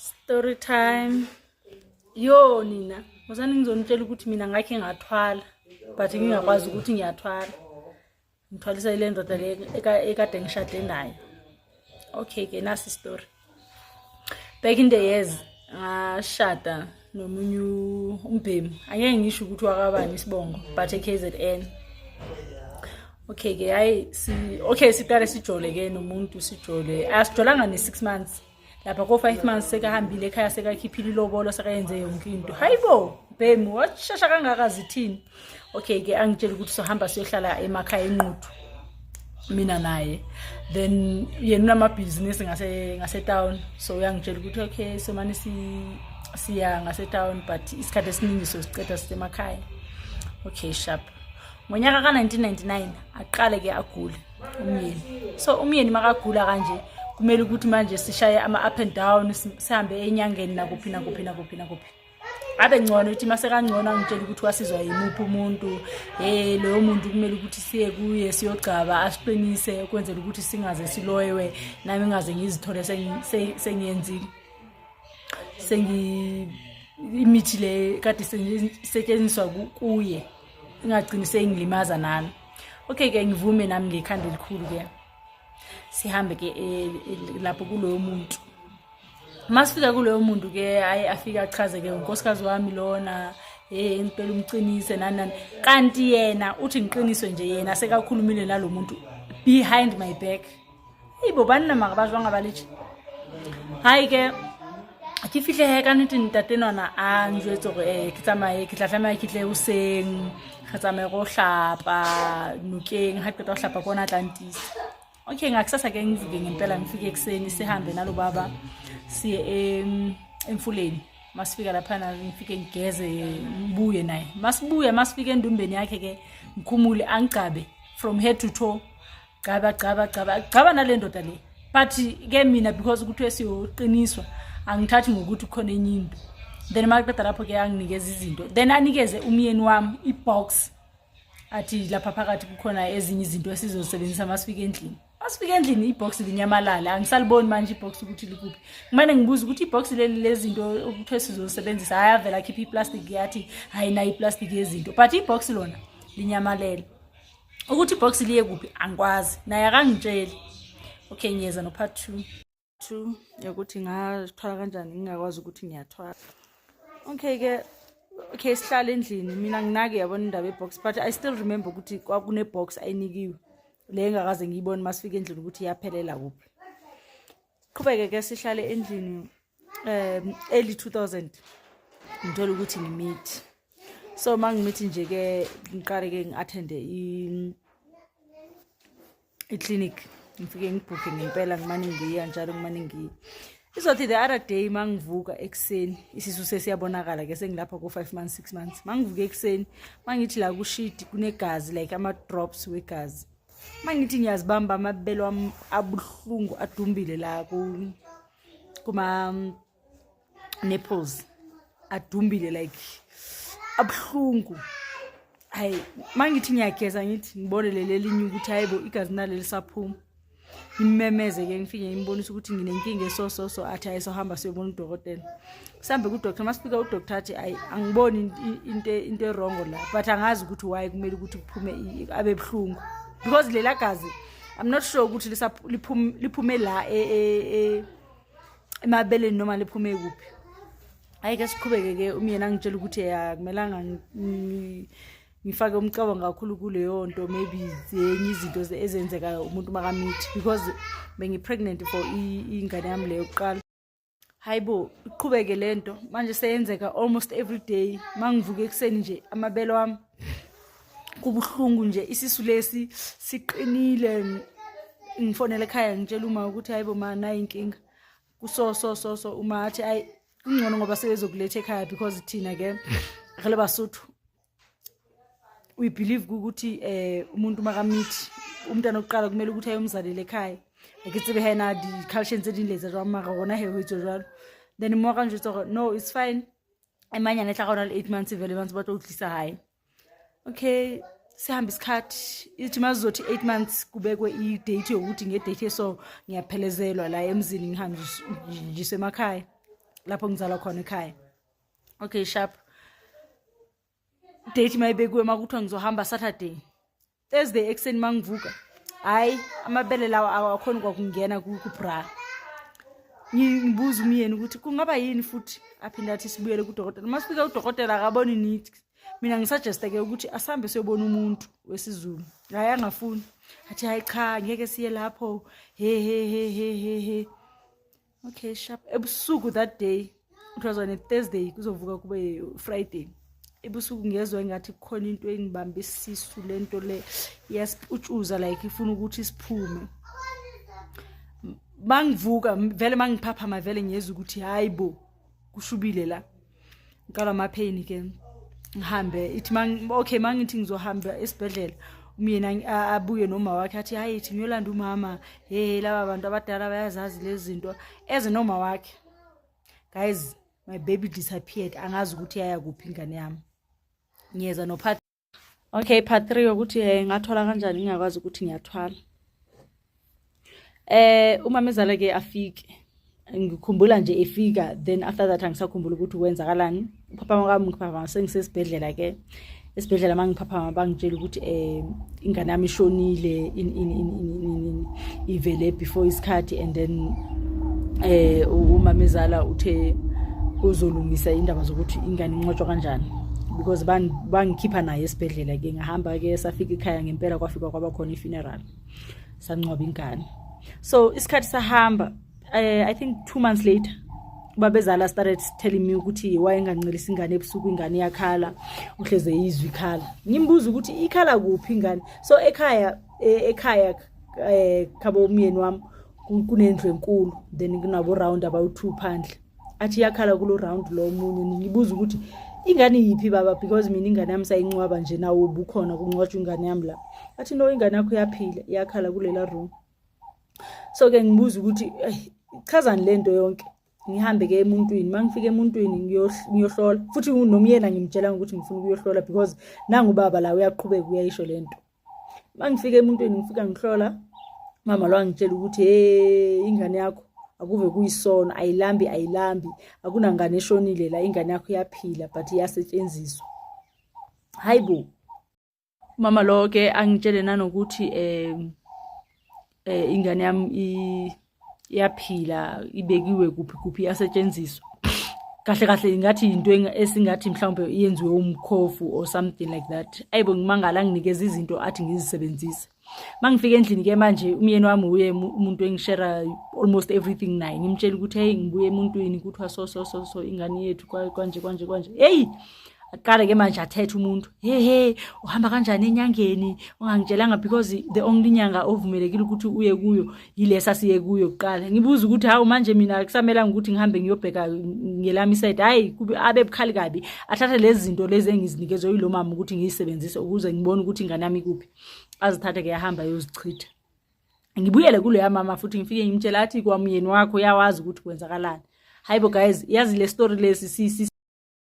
Story time. Yo nina, ngozani ngizonitshela ukuthi mina ngakhe ngathwala, but ngingakwazi ukuthi ngiyathwala. Ngithwalisa ile ndoda le ekade ngishade nayo. Okay ke, nasi story. Back in the years ngashada nomunye umbhemu. Angeke ngisho ukuthi wakabani isibongo, but e-KZN. Okay ke, hayi si okay, siqale sijole ke nomuntu, sijole. Asijolanga ne 6 months. Lapha ko 5 months sekahambile ekhaya, sekakhiphile ilobolo, sekayenze yonke into. Hayibo bhemu, washesha kangaka, zithini? Okay ke, angitshela ukuthi sohamba siyohlala emakhaya eNquthu, mina naye. Then yena unamabhizinisi ngase town, so uyangitshela ukuthi okay, so manje si siya ngase town, but isikhathi esiningi sosiceda sisemakhaya. Okay, sharp. Ngonyaka ka-1999 aqale ke agule umyeni. So umyeni makagula kanje, kumele ukuthi manje sishaye ama-up and down, sihambe enyangeni, nakuphi nakuphi nakuphi nakuphi, abe ngcono. Ithi mase kangcono angitshela ukuthi wasizwa yimuphi umuntu. Hey, loyo muntu kumele ukuthi siye kuye, siyogcaba, asiqinise ukwenzela ukuthi singaze siloywe, nami ngaze ngizithole sengiyenzile sengi imithi le kade isetshenziswa kuye, ingagcini seyingilimaza nami. Okay ke, ngivume nami ngekhanda elikhulu ke, sihambe ke lapho kuloyo muntu. Masifika kuloyo muntu ke, hayi, afike achaze ke, unkosikazi wami lona, hey, ngicela umqinise, nani nani. Kanti yena uthi ngiqiniswe nje, yena sekakhulumile nalo muntu behind my back. Hayibo, banna mara ba jwang abaletshe? Hayi ke, ke fihle he, ka nnete ntate nwana a njwetse gore ke tsamaye, ke tla tlameha ke tle hoseng, re tsamaye go hlapa nokeng, ha qeta ho hlapa kona tla ntisa. Okay, ngakusasa ke ngivuke ngempela, ngifike ekuseni, sihambe nalo baba siye emfuleni. Masifika laphana ngifike ngigeze, ngibuye naye. Masibuya, masifika endumbeni yakhe ke, ngikhumule, angigcabe from head to toe, gcaba gcaba gcaba gcaba nale ndoda le. But ke mina, because ukuthi siyoqiniswa, angithathi ngokuthi kukhona enye into. Then maqeda lapho ke, anginikeza izinto, then anikeze umyeni wami i-box, athi lapha phakathi kukhona ezinye izinto esizosebenzisa masifika endlini. Masifika endlini, i-box linyamalala, angisaliboni manje i-box ukuthi likuphi. Kumane ngibuza ukuthi i-box leli lezinto okuthiwe sizosebenzisa, hayi, avela akhiphe i-plastic, yathi hayi, nayo i-plastic yezinto, but i-box lona linyamalele. Ukuthi i-box liye kuphi angikwazi, naye akangitsheli. Okay, ngiyeza no-part two yokuthi ngathwala kanjani ngingakwazi ukuthi ngiyathwala. Okay ke, okay, sihlale endlini, mina nginake, yabona, indaba ye-box, but I still remember ukuthi kwakune-box ayinikiwe le engakaze ngiyibone masifika endlini ukuthi iyaphelela kuphi. Qhubeke ke, sihlale endlini. Early 2000 ngithola ukuthi ngimithi. So mangimithi nje ke, ngiqale ke ngi-attende i-clinic, ngifike ngibhukhe ngempela, ngimane ngiya njalo, ngimane ngiya. Izothi the other day mangivuka ekuseni, isisu sesiyabonakala ke, sengilapha ko-5 months, 6 months. Mangivuka ekuseni, mangithi la kushidi kunegazi, like ama-drops wegazi. Mangithi ngiyazibamba, amabele wami abuhlungu, adumbile la kuma nipples, adumbile, like abuhlungu. Hayi, mangithi ngiyageza, ngithi ngibone leli elinye ukuthi hayibo, igazi naleli lisaphuma. Ngimemeze ke, ngifike ngimbonise ukuthi nginenkinga eso so so. Athi hayi, sohamba siyobona udokotela. Sihambe kudoctor. Masifika, udoctor athi hayi, angiboni into e-wrong la, but angazi ukuthi why kumele ukuthi kuphume abe buhlungu, because lela gazi, I'm not sure ukuthi liphume la emabeleni noma liphume kuphi. Hayi ke, siqhubeke ke. Umyeni angitshela ukuthi akumelanga ngifake umcabango kakhulu kuleyo nto, maybe zenye izinto ezenzekayo umuntu makamithi, because bengi-pregnant for ingane yami leyo kuqala. Hayibo, iqhubeke lento manje, seyenzeka almost every day. Mangivuka ekuseni nje, amabele wami kubuhlungu nje, isisu lesi siqinile. Ngifonele ekhaya, ngitshela uma ukuthi hayibo ma, nayi inkinga, kuso so so so. Uma athi ayi, kungcono ngoba sebezokuletha ekhaya, because thina ke re le Basotho we believe ukuthi umuntu makamithi umntwana okuqala kumele ukuthi ayomzalela ekhaya. Ke tsebe hena di-culture tse ding le etsa jwang, mara rona he ho etswa jwalo. Then mo ka njwetsa gore no, it's fine, emanyane tla ga ona le 8 months vele bantse ba tlo o tlisa hae. Okay, sihambe isikhathi, ithi mazizothi 8 months kubekwe i-date yokuthi nge-date eso ngiyaphelezelwa la emzini, ngihanjiswe emakhaya. Lapho ngizalwa khona ekhaya. Okay, sharp. Date mayibekiwe, makuthiwa ngizohamba Saturday. Thursday ekuseni mangivuka, hayi, amabele lawa awakhoni kwakungena ku-bra. Ngibuza umyeni ukuthi kungaba yini futhi. Aphinde athi sibuyele kudokotela. Uma sifika udokotela akaboni nithi. Mina ngisuggeste-ke ukuthi asihambe siyobona umuntu wesiZulu. Hhayi, angafuni, athi hayi cha, ngeke siye lapho, he he he he he he. Okay, sharp. Ebusuku that day, it was on a Thursday, kuzovuka kube Friday ebusuku, ngezwa engathi kukhona into engibamba isisu. Lento le iyasiputshuza, like ifuna ukuthi siphume. Mangivuka vele, mangiphaphama vele, ngiyezwa ukuthi hayi bo, kushubile la. Ngiqala ama-pain ke. Ngihambe, ithi okay, mangithi ngizohamba esibhedlela, umyeni abuye noma wakhe, athi hayi, ithi ngiyolanda umama. Hey, laba bantu abadala bayazazi lezi zinto, eze noma wakhe. Guys, my baby disappeared. Angazi ukuthi yaya kuphi ingane yami. Ngiyeza no part. Okay, part 3 yokuthi ngathwala kanjani ngingakwazi ukuthi ngiyathwala. Umamezala ke afike, ngikhumbula nje efika, then after that angisakhumbula ukuthi kwenzakalani. Uphaphama kwami, ngiphaphama sengisesibhedlela ke. Esibhedlela mangiphaphama, bangitshela ukuthi ingane yami ishonile in ivele before isikhathi, and then umamezala uthe uzolungisa indaba zokuthi ingane inqotshwa kanjani, because bangikhipha naye esibhedlela ke. Ngahamba ke, safika ekhaya ngempela, kwafika kwaba khona i-funeral, sangcwaba ingane. So isikhathi sahamba, I think 2 months later ubabezala started telling me ukuthi wayengancelisa ingane ebusuku, ingane iyakhala, uhleze izwi ikhala. Ngimbuza ukuthi ikhala kuphi ingane. So ekhaya, ekhaya khabo umyeni wami kunendlu enkulu, then kunabo round abawu-2 phandle. Athi iyakhala kulo round lo omunye. Ngibuza ukuthi ingane yiphi baba, because mina ingane yami sayincwaba nje, nawo ubukhona kungcwatshwa ingane yami la. Athi no, ingane yakho iyaphila, iyakhala kulela room. So ke ngibuza ukuthi chazani lento yonke. Ngihambe ke emuntwini. Mangifika emuntwini ngiyohlola futhi, nomyena ngimtshela ukuthi ngifuna ukuyohlola, because nangu baba la uyaqhubeka uyayisho lento. Mangifika emuntwini, ngifika ngihlola, mama lo angitshela ukuthi hey, ingane yakho akuve kuyisono, ayilambi, ayilambi, akunangane eshonile la, ingane yakho iyaphila but iyasetshenziswa. Hayibo, mama lo ke angitshele nanokuthi ingane yami iyaphila, ibekiwe kuphi kuphi, iyasetshenziswa. Kahle kahle ingathi into esingathi mhlawumbe iyenziwe umkhofu or something like that. Ayibo, ngimangala, nginikeza izinto athi ngizisebenzise. Mangifika endlini ke manje, umyeni wami uye umuntu engishare almost everything naye. Ngimtshela ukuthi hey, ngibuye emuntwini, kuthiwa so so so so, ingane yethu kanje kanje kanje. Hey, aqale ke manje athethe umuntu, hey hey, uhamba kanjani enyangeni ungangitshelanga? Because the only nyanga ovumelekile ukuthi uye kuyo yilesa siye kuyo kuqala. Ngibuza ukuthi hawu, manje mina kusamelanga ukuthi ngihambe ngiyobheka ngelami side? Hayi, kube abe bukhali kabi, athathe lezi zinto lezi engizinikezwe yilo mama ukuthi ngiyisebenzise ukuze ngibone ukuthi ingane yami ikuphi. Azithathe ke, yahamba yozichitha. Ngibuyele kuleya mama futhi, ngifike ngimtshela, athi kwamyeni wakho uyawazi ukuthi kwenzakalani. Hayibo guys, yazi le story lesi si